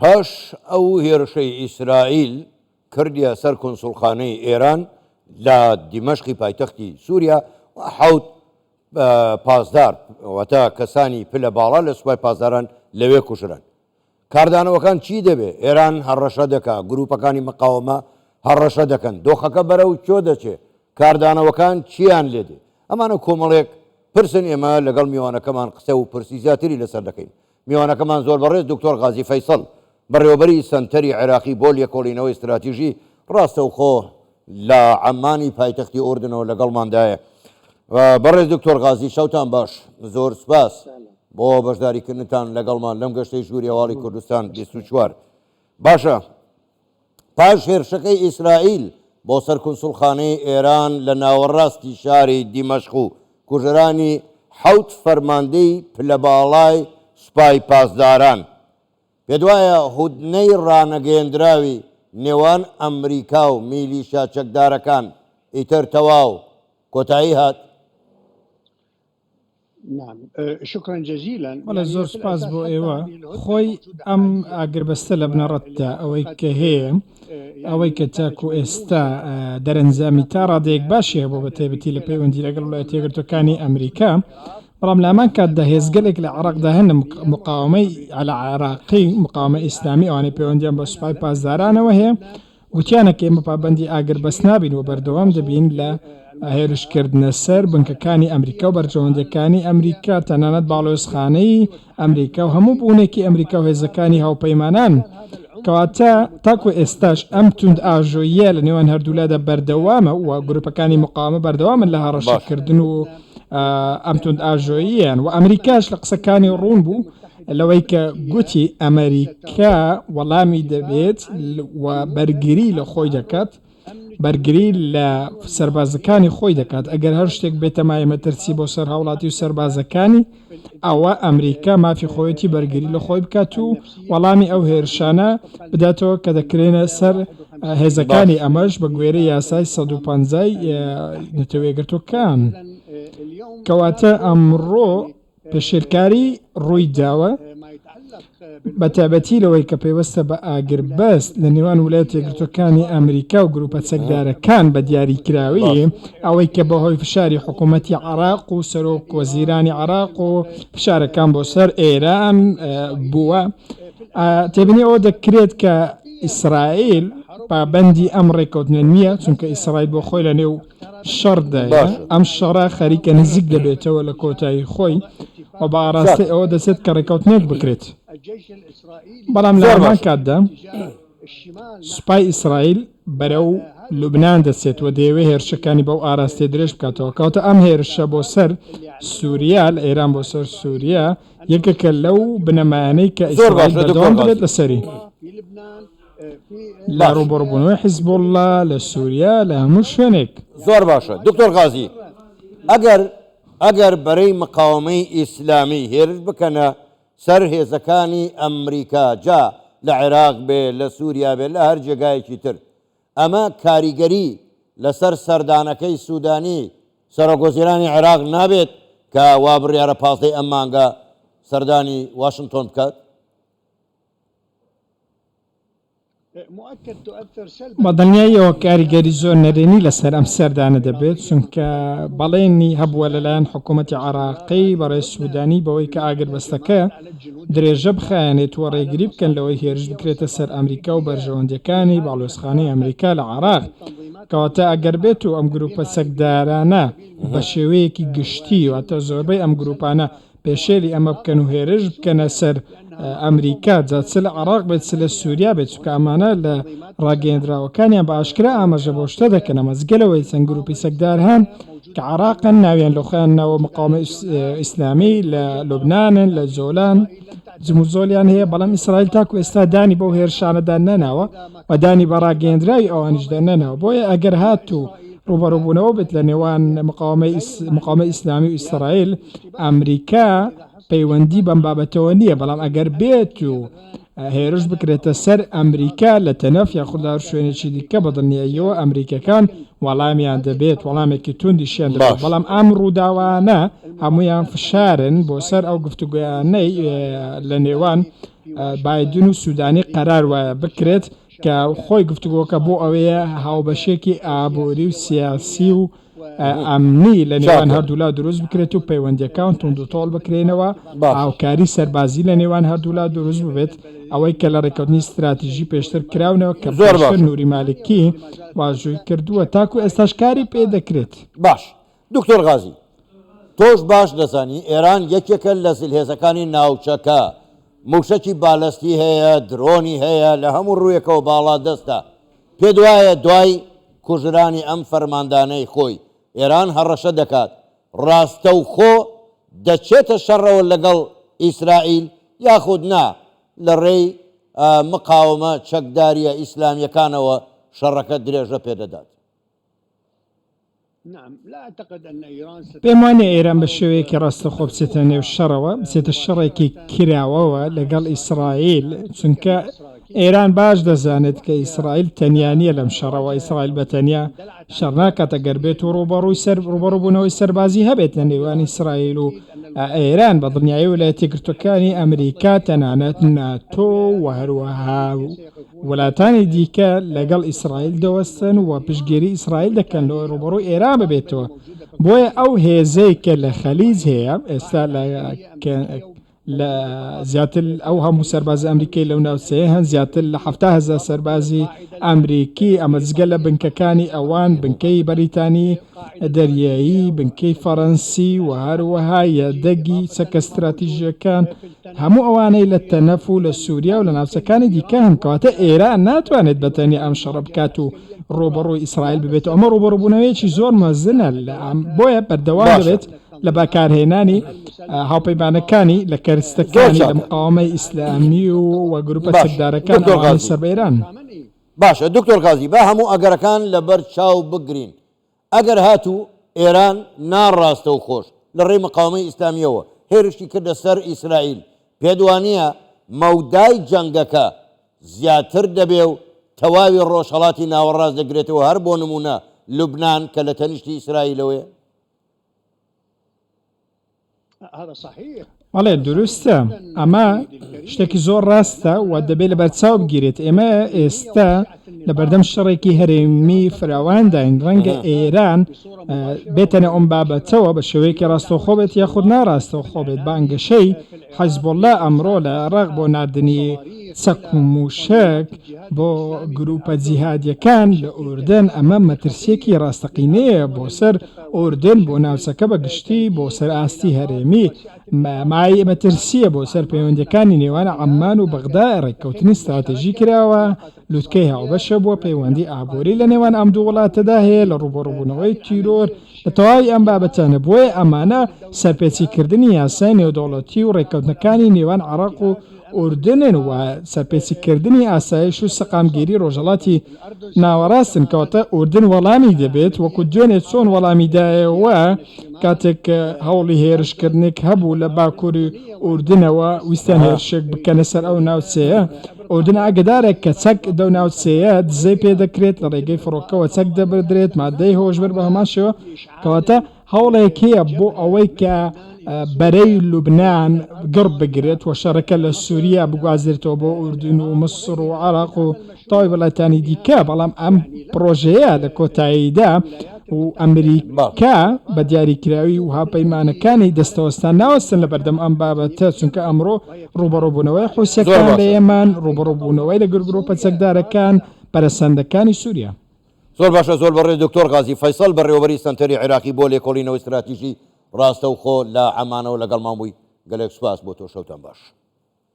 پاش ئەو هێرشەی ئیسرائیل کردیە سەر کونسوڵخانەی ئێران لە دیمەشقی پایتەختی سووریا، حەوت پاسدار واتە کەسانی پلە باڵا لە سوپای پاسداران لەوێ کوژران. کاردانەوەکان چی دەبێ؟ ئێران هەڕەشە دەکا، گرووپەکانی مقاوەمە هەڕەشە دەکەن، دۆخەکە بەرەو کوێ دەچێ؟ کاردانەوەکان چییان لێ دێ؟ ئەمانە کۆمەڵێک پرسن ئێمە لەگەڵ میوانەکەمان قسە و پرسی زیاتری لەسەر دەکەین. میوانەکەمان زۆر بەڕێز دکتۆر غازی فەیسەڵ، بەڕێوەبەری سەنتەری عێراقی بۆ لێکۆڵینەوەی ستراتیژی، ڕاستەوخۆ لە عەممانی پایتەختی ئوردنەوە لەگەڵماندایە. بەڕێز دکتۆر غازی شەوتان باش، زۆر سوپاس بۆ بەشداریکردنتان لەگەڵمان لەم گەشتەی ژووری هەواڵی کوردستان 24. باشە پاش هێرشەکەی ئیسرائیل بۆ سەر کونسوڵخانەی ئێران لە ناوەڕاستی شاری دیمەشق و کوژرانی حەوت فەرماندەی پلەباڵای سوپای پاسداران، پێتوایە هودنەی ڕانەگەیەندراوی نێوان ئەمریکا و میلیشیا چەکدارەکان ئیتر تەواو کۆتایی هات؟ بەڵێ زۆر سوپاس بۆ ئێوە. خۆی ئەم ئاگربەستە لە بنەڕەتدا ئەوەی کە هەیە ئەوەی کە تاکو ئێستا دەرەنجامی تا ڕادەیەک باشی هەبوو بە تایبەتی لە پەیوەندی لەگەڵ وڵایەتە یەکگرتووەکانی ئەمریکا بەڵام لە هەمان کاتدا هێزگەلێک لە عێراقدا هەن مقاومەی عەلا عێراقی مقاومە ئیسلامی ئەوانەی پەیوەندیان بە سوپای پاسدارانەوە هەیە گوتیانە کە ئێمە پابەندی ئاگربەست نابین و بەردەوام دەبین لە هێرشکردنە سەر بنکەکانی ئەمریکا و بەرژەوەندییەکانی ئەمریکا، تەنانەت باڵیۆزخانەی ئەمریکا و هەموو بوونێکی ئەمریکا و هێزەکانی هاوپەیمانان. کەواتە تاکو ئێستاش ئەم توندئاژۆییە لە نێوان هەردوولادا بەردەوامە و گروپەکانی مقاوەمە بەردەوامن لە هەڕەشەکردن و ئەم توندئاژۆییەیان و ئەمریکاش لە قسەکانی ڕوون بوو لەوەی کە گوتی ئەمریکا وەڵامی دەبێت و بەرگری لە خۆی دەکات، بەرگری لە سەربازەکانی خۆی دەکات، ئەگەر هەر شتێک بێتە مایە مەترسی بۆ سەر هاوڵاتی و سەربازەکانی، ئەوە ئەمریکا مافی خۆیەتی بەرگری لە خۆی بکات و وەڵامی ئەو هێرشانە بداتەوە کە دەکرێنە سەر هێزەکانی، ئەمەش بە گوێرەی یاسای 150 ی نەتەوە یەکگرتووەکان. کەواتە ئەمڕۆ پێشێلکاری ڕووی داوە، بەتایبەتی لەوەی کە پەیوەستە بە ئاگربەست لە نێوان ویلایەتە یەکگرتووەکانی ئەمریکا و گروپە چەکدارەکان بە دیاریکراوی ئەوەی کە بەهۆی فشاری حکوومەتی عێراق و سەرۆک وەزیرانی عێراق و فشارەکان بۆ سەر ئێران بووە. تێبینی ئەوە دەکرێت کە ئیسرائیل پابەندی ئەم ڕێککەوتنە نییە، چونکە ئیسرائیل بۆ خۆی لە نێو شەڕدایە، ئەم شەڕە خەریکە نزیک دەبێتەوە لە کۆتایی خۆی و بە ئاراستەی ئەوە دەچێت کە ڕێککەوتنێک بکرێت. بەڵام لە هەمان کاتدا سوپای ئیسرائیل بەرەو لوبنان دەچێت و دەیەوێت هێرشەکانی بەو ئاراستەیە درێژ بکاتەوە. کەواتە ئەم هێرشە بۆ سەر سوریا، لە ئێران بۆ سەر سوریا یەکێکە لەو بنەمایانەی کە ئیسرائیل بەردەوام دەبێت لەسەری. لە ڕووبەڕووبوونەوەی حیزبوڵڵا لە سووریا لە هەموو شوێنێک. زۆر باشە دکتۆر غازی ئەگەر ئەگەر بەرەی مقاوەمەی ئیسلامی هێرش بکەنە سەر هێزەکانی ئەمریکا جا لە عێراق بێ لە سووریا بێ لە هەر جێگایەکی تر ئەمە کاریگەری لەسەر سەردانەکەی سوودانی سەرۆکوەزیرانی عێراق نابێت کە وا بڕیارە پازدەی ئەم مانگە سەردانی واشنتۆن بکات؟ بە دڵنیاییەوە کاریگەری زۆر نەرێنی لەسەر ئەم سەردانە دەبێت، چونکە بەڵێنی هەبووە لەلایەن حکوومەتی عێراقی بەڕێز سوودانی بەوەی کە ئاگربەستەکە درێژە بخایەنێت و ڕێگری بکەن لەوەی هێرش بکرێتە سەر ئەمریکا و بەرژەوەندییەکانی باڵیۆزخانەی ئەمریکا لە عێراق. کەواتە ئەگەر بێت و ئەم گرووپە چەکدارانە بە شێوەیەکی گشتی واتە زۆربەی ئەم گرووپانە پێشێلی ئەمە بکەن و هێرش بکەنە سەر ئەمریکا جا چ لە عێراق بێت چ لە سووریا بێت چونکە ئەمانە لە ڕاگەیەندراوەکانیان بە ئاشکرا ئاماژە بەو شتە دەکەن ئەمە جگە لەوەی چەند گروپی چەکدار هەن کە عێراقن ناویان لە خۆیان ناوە مقاومە ئیسلامی لە لوبنانن لە جۆلان جموجۆلیان هەیە بەڵام ئیسرائیل تاکو ئێستا دانی بەو هێرشانەدا نەناوە و دانی بە ڕاگەیەندراوی ئەوانیشدا نەناوە بۆیە ئەگەر هاتوو ڕووبەڕووبوونەوە بێت لە نێوان مقاومەی ئیسلامی و ئیسرائیل، ئەمریکا پەیوەندی بەم بابەتەوە نییە، بەڵام ئەگەر بێت و هێرش بکرێتە سەر ئەمریکا لە تەنەف یاخود لە هەر شوێنێکی دیکە بە دڵنیاییەوە ئەمریکییەکان وەڵامیان دەبێت، وەڵامێکی توندیشیان دەبێت، بەڵام ئەم ڕووداوانە هەموویان فشارن بۆ سەر ئەو گفتوگۆیانەی لە نێوان. بایدن و سوودانی قەرار وایە بکرێت کە خۆی گفتوگۆکە بۆ ئەوەیە هاوبەشێکی ئابووری و سیاسی و ئەمنی لە نێوان هەردوولا دروست بکرێت و پەیوەندیەکان توندوتۆڵ بکرێنەوە، هاوکاری سەربازی لە نێوان هەردوولا دروست ببێت، ئەوەی کە لە ڕێککەوتنی ستراتیژی پێشتر کراونەوە کە پێشتر نوری مالکی واژۆی کردووە تاکو ئێستاش کاری پێ دەکرێت. باش دکتۆر غازی تۆش باش دەزانی ئێران یەکێکە لە زلهێزەکانی ناوچەکە، موشەکی بالەستی هەیە، درۆنی هەیە، لە هەموو ڕوویەکەوە باڵادەستە، پێت وایە دوای کوژرانی ئەم فەرماندانەی خۆی ئێران هەڕەشە دەکات ڕاستەوخۆ دەچێتە شەڕەوە لەگەڵ ئیسرائیل یاخود نا لە ڕێی مقاوەمە چەکدارییە ئیسلامییەکانەوە شەڕەکە درێژە پێدەدات؟ پێم وانیە ئێران بە شێوەیەکی ڕاستەوخۆ بچێتە نێو شەڕەوە، بچێتە شەڕێکی کراوەوە لەگەڵ ئیسرائیل، چونکە ئێران باش دەزانێت کە ئیسرائیل تەنیا نییە لەم شەڕەوە، ئیسرائیل بە تەنیا شەڕ ناکات، ئەگەر بێت و ڕووبەڕووی سەر ڕووبەڕووبوونەوەی سەربازی هەبێت لە نێوان ئیسرائیل و ئێران، بە دڵنیایی ویلایەتە یەکگرتووەکانی ئەمریکا، تەنانەت ناتۆ و هەروەها وڵاتانی دیکە لەگەڵ ئیسرائیل دەوەستن و پشتگیری ئیسرائیل دەکەن لەوەی ڕووبەڕووی ئێران ببێتەوە، بۆیە ئەو هێزەی کە لە خەلیج هەیە ئێستا لە لە زیاتر ئەو هەموو سەربازی ئەمریکای لەو ناوچەیە هەن زیاتر لە 70 هەزار سەربازی ئەمریکی ئەمە جگە لە بنکەکانی ئەوان بنکەی بەریتانی دەریایی بنکەی فەرەنسی و هەروەها یەدەگی چەکە ستراتیژیەکان هەموو ئەوانەی لە تەنەف و لە سووریا و لە ناوچەکانی دیکە هەن، کەواتە ئێران ناتوانێت بە تەنیا ئەم شەڕە بکات و ڕووبەڕووی ئیسرائیل ببێتەوە، ئەمە ڕووبەڕووبوونەوەیەکی زۆر مەزنە لە بۆیە بەردەوام دەبێت لە بەکارهێنانی هاوپەیمانەکانی لە کەرستەکانی لە مقاوەمەی ئیسلامی و گروپە چەکدارەکان ئەوانەی سەر بە ئێران. باشە دکتۆر غازی با هەموو ئەگەرەکان لەبەر چاو بگرین ئەگەر هاتوو ئێران ناڕاستەوخۆش لە ڕێی مقاوەمەی ئیسلامییەوە هێرشی کردە سەر ئیسرائیل، پێت وانییە مەودای جەنگەکە زیاتر دەبێ و تەواوی ڕۆژهەڵاتی ناوەڕاست دەگرێتەوە هەر بۆ نموونە لوبنان کە لە تەنیشتی ئیسرائیلەوەیە؟ بەڵێ دروستە ئەمە شتێکی زۆر ڕاستە و دەبێت لەبەرچاو بگیرێت ئێمە ئێستا لە بەردەم شەڕێکی هەرێمی فراوانداین ڕەنگە ئێران بێتە نێو ئەم بابەتەوە بە شێوەیەکی ڕاستەوخۆ بێت یاخود ناڕاستەوخۆ بێت بانگەشەی حەزبوڵڵا ئەمڕۆ لە عێراق بۆ ناردنی چەک و مووشەک بۆ گرووپە جیهادییەکان لە ئوردن، ئەمە مەترسییەکی ڕاستەقینەیە بۆ سەر ئوردن، بۆ ناوچەکە بە گشتی، بۆ سەر ئاستی هەرێمی. مایەی مەترسییە بۆ سەر پەیوەندییەکانی نێوان عەممان و بەغدا، ڕێککەوتنی ستراتیژی کراوە، لوتکەی هاوبەش هەبووە، پەیوەندی ئابووری لە نێوان ئەم دوو وڵاتەدا هەیە لە ڕووبەڕووبوونەوەی تیرۆر، لە تەواوی ئەم بابەتانە، بۆیە ئەمانە سەرپێچیکردنی یاسای نێودەوڵەتی و ڕێککەوتنەکانی نێوان عێراق و ئوردنن و سەرپێچیکردنی ئاسایش و سەقامگیری ڕۆژهەڵاتی ناوەڕاستن، کەواتە ئوردن وەڵامی دەبێت وەکو دوێنێ چۆن وەڵامی دایەوە کاتێک هەوڵی هێرشکردنێک هەبوو لە باکووری ئوردنەوە ویستیان هێرشێک بکەنە سەر ئەو ناوچەیە، ئوردن ئاگەدارە کە چەک لەو ناوچەیە دزەی پێدەکرێت لە ڕێگەی فڕۆکەوە چەک دەبردرێت، مادەی هۆشبەر بە هەمان شێوە، کەواتە هەوڵێک هەیە بۆ ئەوەی کە بەرەی لوبنان گڕ بگرێت و شەڕەکە لە سووریا بگوازرێتەوە بۆ ئوردن و مسڕ و عێراق و تەواوی وڵاتانی دیکە، بەڵام ئەم پڕۆژەیە لە کۆتاییدا و ئەمریکا بە دیاریکراوی و هاوپەیمانەکانی دەستەوەستان ناوەستن لە بەردەم ئەم بابەتە، چونکە ئەمڕۆ ڕووبەڕووبوونەوەی حوسییەکان لە یەمەن، ڕووبەڕووبوونەوەی لەگەڵ گرووپە چەکدارەکان، پەرەسەندەکانی سووریا. زۆر باشە زۆر بەڕێز دکتۆر غازی فەیسەڵ بەڕێوەبەری سەنتەری عێراقی بۆ لێکۆڵینەوەی ستراتیژی ڕاستەوخۆ لە عەمانەوە لەگەڵمان بووی گەلێک سوپاس بۆ تۆ شەوتان باش.